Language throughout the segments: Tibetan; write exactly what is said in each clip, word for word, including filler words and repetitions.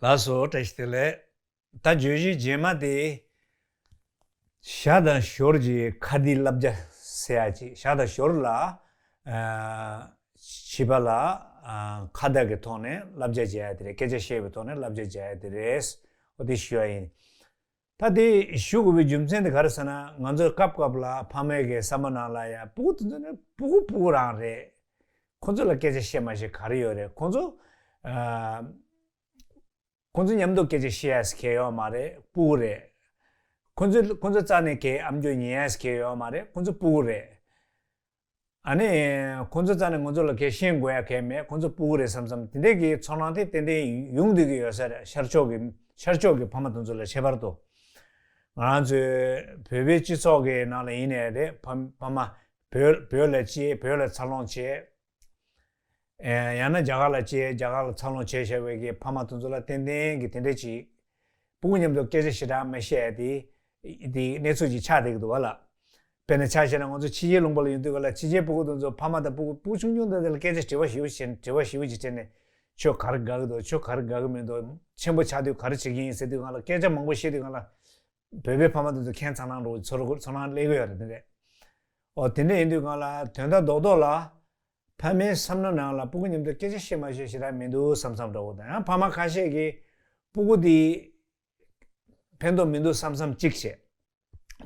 ལགས་སོ། བཀྲ་ཤིས་བདེ་ལེགས། ད་བརྗོད་གཞི་རྗེས་མ་དེ། ཞར་དང་ཞོར་གྱི་ཁ་བརྡའི་བསླབ་བྱ་ཟེར་ཡ་ཅིག་ཞར་དང་ཞོར་ལ། ཨ། བྱིས་པ་ལ། ཨ། ཁ་བརྡ་གི་ཐོག་ནས་བསླབ་བྱ་བྱེད་ཡ་དེ་རེད། སྐད་ཆ་བཤད་པའི་ཐོག་ནས་བསླབ་བྱ་བྱེད་ཡ་དེ་རེད། འོ་དེ་ཞུ་ཡ་ཡིན། ད་དེ་ཞུ་དགོས་པའི་རྒྱུ་མཚན་དེ་ག་རེ་ཟེར་ན། ང་ཚོ་སྐབས་སྐབས་ལ་ཕ་མའི་གི་བསམ་བློ་ནང་ལ་ཡ་སྤུ་གུ་དེ་ཚོ་ནི་སྤུ་གུ་སྤུ་གུ་རང་རེད། ཁོ་ཚོ་ལ་སྐད་ཆ་བཤད་མ་བཤད་ག་རེ་ཡོད་རེད། ཁོ་ཚོ། ཨ། ཁོ་ཚོ་མཉམ་དུ་སྐད་ཆ་བཤད་ཡ་ཟེར་མཁན་ཡོད་མ་རེད། སྤུ་གུ་རེད། ཁོ་ཚོ་ཁོ་ཚོ་རྩ་ནས་གའི་ཨམ་ཅོག་ཉན་ཡ་ཟེར་མཁན་ཡོད་མ་རེད། ཁོ་ཚོ་སྤུ་གུ་རེད། ཨ་ནི། ཁོ་ཚོ་རྩ་ནས་ང་ཚོ་ལ་གའི་ཤེས་དགོས་ཡ་གའི་མེད། ཁོ་ཚོ་སྤུ་གུ་རེད་བསམ་བསམ་དེ་འདྲས་ཀྱི་ཚོར་སྣང་དེ་ཏན་ཏན་ཡོང་བསྡད་ཀྱི་ཡོད་ས་རེད། ཤར་ཕྱོགས་ཀྱི་ཤར་ཕྱོགས་ཀྱི་ཕ་མ་དེ་ཚོ་ལ་ཁྱད་པར་དུ། ང་རང་ཚོའི་བོད་པའི་སྤྱི་ཚོགས་ཀྱི་ནང་ལ་ཡིན་ནའི་རེད། ཕ་ཕ་མ་བོད་བོད་ལ་སྐྱེས། བོད་ལ་འཚར་ལོངས་བྱས། ཨེ། ཡང་ན་རྒྱ་གར་ལ་སྐྱེས། རྒྱ་གར་ལ་འཚར་ལོངས་བྱས་བཞག་པའི་གི་ཕ་མ་དེ་ཚོ་ལ་ཏན་ཏན་གྱི་དེ་འདྲས་ཅིག་སྤུ་གུ་མཉམ་དུ་སྐད་ཆ་ཞེ་དྲག་མི་བཤད་དེ། དེ་གནས་ཚུལ་ཅིག་ཆགས་བསྡད་ཀྱི་འདུག་བ་ལ། དཔེར་ན་ཆ་བཞག་ན་ང་ཚོ་ཕྱི་རྒྱལ་ལུང་པ་ལ་ཡོང་དུས་ག་ལ་ཕྱི་རྒྱལ་སྤུ་གུ་དེ་ཚོ་ཕ་མ་དང་སྤུ་གུ་སྤུ་གུ་ཆུང་ཆུང་དེ་ཚོ་ལ་སྐད་ཆ་དྲི་བ་ཞེ་པོ་ཅིག་དྲི་བ་ཞེ་པོ་ཅིག་དྲིས་ནས། ཁྱོད་ག་རེ་དགའ་གི་འདུག་ཁྱོད་ག་རེ་དགའ་གི་མི་འདུག་ཆེན་པོ་ཆགས་དུས་ག་རེ་བྱེད་ཀྱི་ཡིན་ཟེར་དུས་ག་ལ། སྐད་ཆ་མང་པོ་བཤད་དུས་ག་ལ། བོད་པའི་ཕ་མ་དེ་ཚོ་ཁྱད་མཚར་སྣང་འདྲ་བོ་ཚོར་ཚོར་སྣང་སླེབས་ཀྱི་ཡོད་རེད། དེ་འདྲས། འོ་དེ་འདྲས་ཡིན་དུས་ག་ལ་དོན་དག་རྡོག་རྡོག་ལ། ཕ་མའི་བསམ་བློ་ནང་ལ་སྤུ་གུ་མཉམ་དུ་སྐད་ཆ་བཤད་མ་བཤད་ཞེ་དྲག་མི་འདུག་བསམ་བསམ་འདྲ་བོ་དང་། ཡང་ཕ་མ་ཁ་ཤས་ཀྱིས་སྤུ་གུ་དེ་ཕན་ཐོགས་མི་འདུག་བསམ་བསམ་གཅིག་བྱས།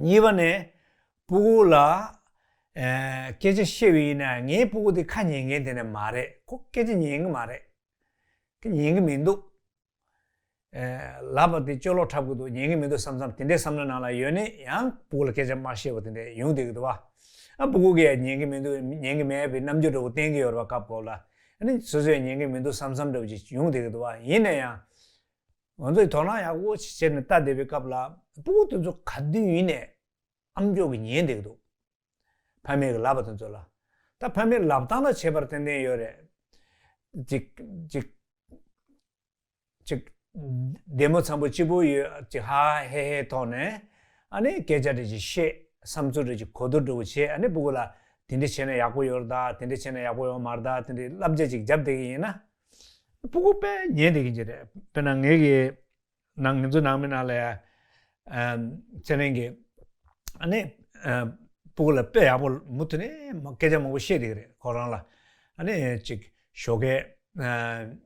གཉིས་པ་ནས་སྤུ་གུ་ལ། ཨེ། སྐད་ཆ་བཤད་པ་ཡིན་ན་ངའི་སྤུ་གུ་དེ་ཁ་ཉན་མཁན་དེ་ནས་མ་རེད། ཁོ་སྐད་ཆ་ཉན་གི་མ་རེད། ཁོ་ཉན་གི་མི་འདུག་ཨེ། ལབ་པ་དེ་སྐྱོ་ལོག་འཁྲབ་གི་འདུག་ཉན་གི་མི་འདུག་བསམ་བསམ་དེ་འདྲའི་བསམ་བློ་ནང་ལ་ཡོད་ནས་ཡང་སྤུ་གུ་ལ་སྐད་ཆ་མ་བཤད་པ་དེ་འདྲ་ཡོང་བསྡད་ཀྱི་འདུག་བ། ཨ། སྤུ་གུ་གིས་ཡང་ཉན་གི་མི་འདུག་ཉན་གི་མེད་པའི་རྣམ་འགྱུར་འདྲ་བོ་བསྟན་གི་ཡོད་རེད་བ། སྐབས་སྐབས་ལ། ཨ་ནི་སོ་སོས་ཉན་གི་མི་འདུག་བསམ་བསམ་འདྲ་བོ་ཅིག་ཡོང་བསྡད་ཀྱི་འདུག་བ། ཡིན་ན་ཡང་། ང་ཚོས་དོ་སྣང་ཡག་པོ་ཞིག་བྱས་ནས་ལྟ་བསྡད་པའི་སྐབས་ལ། སྤུ་གུ་དེ་ཚོ་ག་དུས་ཡིན་ནས་ཨམ་ཅོག་གིས་ཉན་བསྡད་ཀྱི་འདུག་ཕ་མའི་གི་ལབ་པ་དེ་ཚོ་ལ། ད་ཕ་མའི་ལབ་སྟངས་ལ་ཁྱད་པར་ཏན་ཏན་ཡོད་རེད། ཅིག་ཅིག་ཅིག་བདེ་མོ་འཚམ་པོ་སྐྱིད་པོ་ཡོད་ཅིག་ཧ་ཧེ་ཧེ་ཐོག་ནས། ཨ་ནི་སྐད་ཆ་འདྲ་ཅིག་བཤད། བསམ་ཚུལ་འདྲ་ཅིག་གོ་བསྡུར་འདྲ་བོ་བྱས། ཨ་ནི་སྤུ་གུ་ལ་དེ་འདྲ་བྱས་ན་ཡག་པོ་ཡོད་རེད་ད། དེ་འདྲ་བྱས་ན་ཡག་པོ་ཡོད་མ་རེད་ད། དེ་འདྲའི་བསླབ་བྱ་ཅིག་བརྒྱབ་བསྡད་ཀྱི་ཡིན་ན། སྤུ་གུ་དཔེ་ཉན་བསྡད་ཀྱི་ཅིག་རེད། དཔེར་ན་ངེད་ཀྱི་ནང་ང་ཚོ་ནང་མི་ནང་ལ་ཡ། ཨམ། ཚེ་རིང་གིས། ཨ་ནི། ཨམ། སྤུ་གུ་ལ་དཔེ་ཡག་པོ་མུ་མཐུད་ནས་མ་སྐད་ཆ་མང་པོ་བཤད་བསྡད་ཀྱི་རེད་ཁོ་རང་ལ། ཨ་ནི་ཅིག་ཞོགས་ཀས། ཨམ།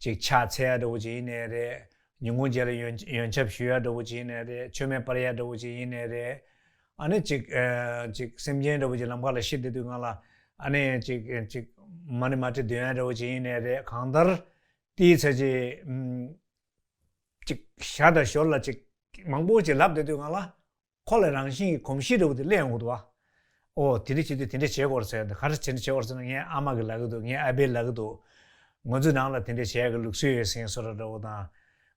ཅིག་ཕྱག་འཚལ་ཡ་འདྲ་བོ་ཅིག་ཡིན་ནའི་རེད། ཉིན་གུང་རྗེས་ལ་ཡོན་ཡོན་ཆབ་ཞུ་ཡ་འདྲ་བོ་ཅིག་ཡིན་ནའི་རེད། མཆོད་མེ་སྤར་ཡ་འདྲ་བོ་ཅིག་ཡིན་ནའི་རེད། ཨ་ནི་ཅིག་ཨ། ཅིག་སེམས་ཅན་འདྲ་བོ་ཅིག་ལམ་ཁ་ལ་ཤི་བསྡད་དུས་སྒང་ལ། ཨ་ནི་ཅིག་ཅིག་མ་ཎི་མ་ཏི་འདོན་ཡ་འདྲ་བོ་ཅིག་ཡིན་ནའི་རེད། གང་ལྟར་དེའི་ཚེ་ཅིག་ཨམ། ཅིག་ཞར་དང་ཞོར་ལ་ཅིག་མང་པོ་ཅིག་ལབ་བསྡད་དུས་སྒང་ལ། ཁོ་ལ་རང་བཞིན་གྱི་གོམས་གཤིས་འདྲ་བོ་དེ་སླེབས་ཡོང་གི་འདུག་བ། ཨོ་དེ་འདྲ་བྱེད་དུས་དེ་འདྲ་བྱེད་དགོས་རེད་ཟེར། ག་རེ་དེ་འདྲ་བྱེད་དགོས་རེད་ཟེར་ན། ངའི་ཨ་མ་གིས་ལབ་ཀྱི་འདུག་ངའི་ཨ་ཕས་ལབ་ཀྱི་འདུག་ང་ཚོའི་ནང་ལ་དེ་འདྲ་བྱེད་ཡག་གི་ལུགས་སྲོལ་ཡོད་ཟེར་མཁན་བཟོ་འདྲ་འདྲ་བོ་དང་།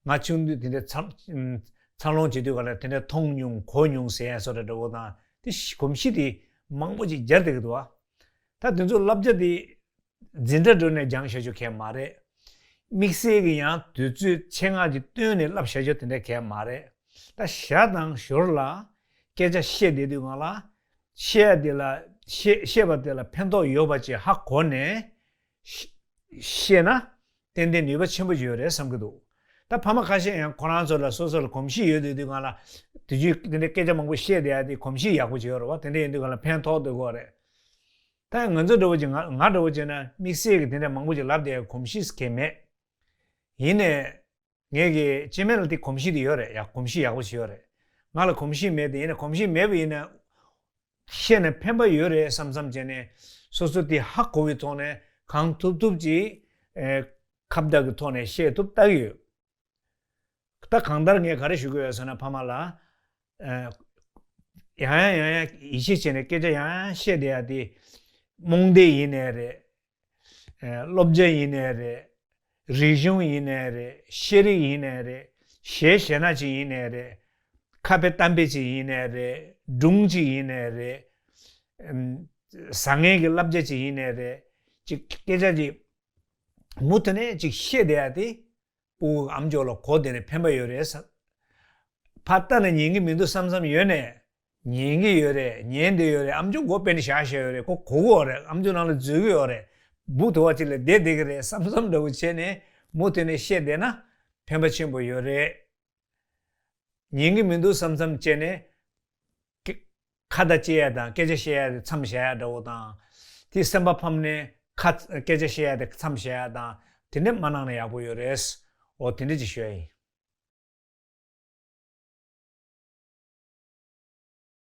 ང་ཆུང་དུས་དེ་འདྲ་འཚར་འཚར་ལོངས་བྱེད་དུས་ག་ལ་དེ་འདྲ་མཐོང་མྱོང་གོ་མྱོང་ཟེར་མཁན་བཟོ་འདྲ་འདྲ་བོ་དང་། དེ་གོམས་གཤིས་དེ་མང་པོ་ཅིག་སྦྱར་བསྡད་ཀྱི་འདུག་བ། ད་དེ་ཚོ་བསླབ་བྱ་དེ་འཛིན་གྲྭ་འགྲོ་ནས་སྦྱངས་བཞག་རྒྱུ་གང་ཡང་མ་རེད། དམིགས་བསལ་གྱི་ཡང་དུས་ཚོད་ཆེད་མངགས་ཀྱིས་བཏོན་ནས་བསླབ་བཞག་རྒྱུ་དེ་འདྲ་གང་ཡང་མ་རེད། ད་ཞར་དང་ཞོར་ལ་སྐད་ཆ་བཤད་བསྡད་དུས་སྒང་ལ། བཤད་དེ་ལ་བཤད་བཤད་པ་དེ་ལ་ཕན་ཐོགས་ཡོད་པ་ཅིག་ཧ་གོ་ནས་བཤད་ན་ཏན་ཏན་ནུས་པ་ཆེན་པོ་ཡོད་རེད་བསམ་གྱི་འདུག་ད་ཕ་མ་ཁ་ཤས་ཡང་ཁོ་རང་ཚོ་ལ་སོ་སོ་ལ་གོམས་གཤིས་ཡོད་བསྡད་དུས་སྒང་ལ། དུས་རྒྱུན་དེ་འདྲའི་སྐད་ཆ་མང་པོ་བཤད་བསྡད་ཡ་དེ་གོམས་གཤིས་ཡག་པོ་ཅིག་ཡོད་རེད་བ། དེ་འདྲ་ཡིན་དུས་སྒང་ལ་ཕན་ཐོགས་བསྡད་ཀྱི་ཡོད་རེད། ད་ང་ཚོ་འདྲ་བོ་ཅིག་ང་ང་འདྲ་བོ་ཅིག་ན་དམིགས་བསལ་གྱི་དེ་འདྲ་མང་པོ་ཅིག་ལབ་བསྡད་ཡ་གོམས་གཤིས་གང་ཡང་མེད། ཡིན་ནའི། ངས་ཀྱི་སྐྱེ་དམན་ལ་དེ་གོམས་གཤིས་དེ་ཡོད་རེད་ཡ། གོམས་གཤིས་ཡག་པོ་ཞིག་ཡོད་རེད། ང་ལ་གོམས་གཤིས་མེད་དེ། ཡིན་ན་གོམས་གཤིས་མེད་པ་ཡིན་ན། བཤད་ན་ཕན་པ་ཡོད་རེད་བསམ་བསམ་བྱས་ནས་སོ་སོ་དེ་ཧ་གོ་བའི་ཐོག་ནས་གང་ཐུབ་ཐུབ་ཀྱིས། ཨེ། ཁ་བརྡ་གི་ཐོག་ནས་བཤད་ཐུབ་ལྟ་གི་ཡོད། ད་གང་ལྟར་ངས་ག་རེ་ཞུ་གི་ཡོད་ཟེར་ན། ཕ་མ་ལ། ཨེ། ཡང་ཡང་ཡང་ཡང་ཡིད་ཆེས་བྱས་ནས་སྐད་ཆ་ཡང་ཡང་བཤད་བསྡད་ཡ་དེ། རྨོངས་དད་ཡིན་ནའི་རེད། ཨེ། བསླབ་བྱ་ཡིན་ནའི་རེད། རིག་གཞུང་ཡིན་ནའི་རེད། ཤེས་རིག་ཡིན་ནའི་རེད། གཞས་གཞས་སྣ་ཅིག་ཡིན་ནའི་རེད། ཁ་དཔེ་གཏམ་དཔེ་ཅིག་ཡིན་ནའི་རེད། སྒྲུང་ཅིག་ཡིན་ནའི་རེད། ཨམ། བཟང་ངན་གྱི་བསླབ་བྱ་ཅིག་ཡིན་ནའི་རེད། ཅིག་སྐད་ཆ་ཅིག་མུ་མཐུད་ནས་ཅིག་བཤད་བསྡད་ཡ་དེ། སྤུ་གུ་ཨམ་ཅོག་ལ་གོ་བསྡད་ནས་ཕན་པ་ཡོད་རེད་བསམ། ཕར་ལྟ་ན་ཉན་གྱི་མི་འདུག་བསམ་བསམ་ཡོད་ནས། ཉན་གྱི་ཡོད་རེད། ཉན་བསྡད་ཡོད་རེད། ཨམ་ཅོག་སྒོ་ཕྱེ་ནས་བཞག་བཞག་ཡོད་རེད། ཁོ་གོ་གི་ཡོད་རེད། ཨམ་ཅོག་ནང་ལ་འཛུལ་གྱི་ཡོད་རེད། སྦུག་དེ་བ་ཅིག་ལ་བསྡད་བསྡད་ཀྱི་རེད་བསམ་བསམ་འདྲ་བོ་བྱས་ནས་མུ་མཐུད་ནས་བཤད་བསྡད་ན། ཕན་པ་ཆེན་པོ་ཡོད་རེད། ཉན་གྱི་མི་འདུག་བསམ་བསམ་བྱས་ནས། ཀི་ཁ་བརྡ་བྱེད་ཡ་དང་སྐད་ཆ་བཤད་ཡ་དེ་མཚམས་བཞག་ཡ་འདྲ་བོ་དང་། དེ་སེམས་པ་ཕམ་ནས་ཁ་སྐད་ཆ་བཤད་ཡ་དེ་མཚམས་བཞག་ཡ་དང་། དེ་འདྲ་མ་གནང་ན་ཡག་པོ་ཡོད་རེད། འོ་དེ་འདྲ་ཅིག་ཞུ་ཡ་ཡིན།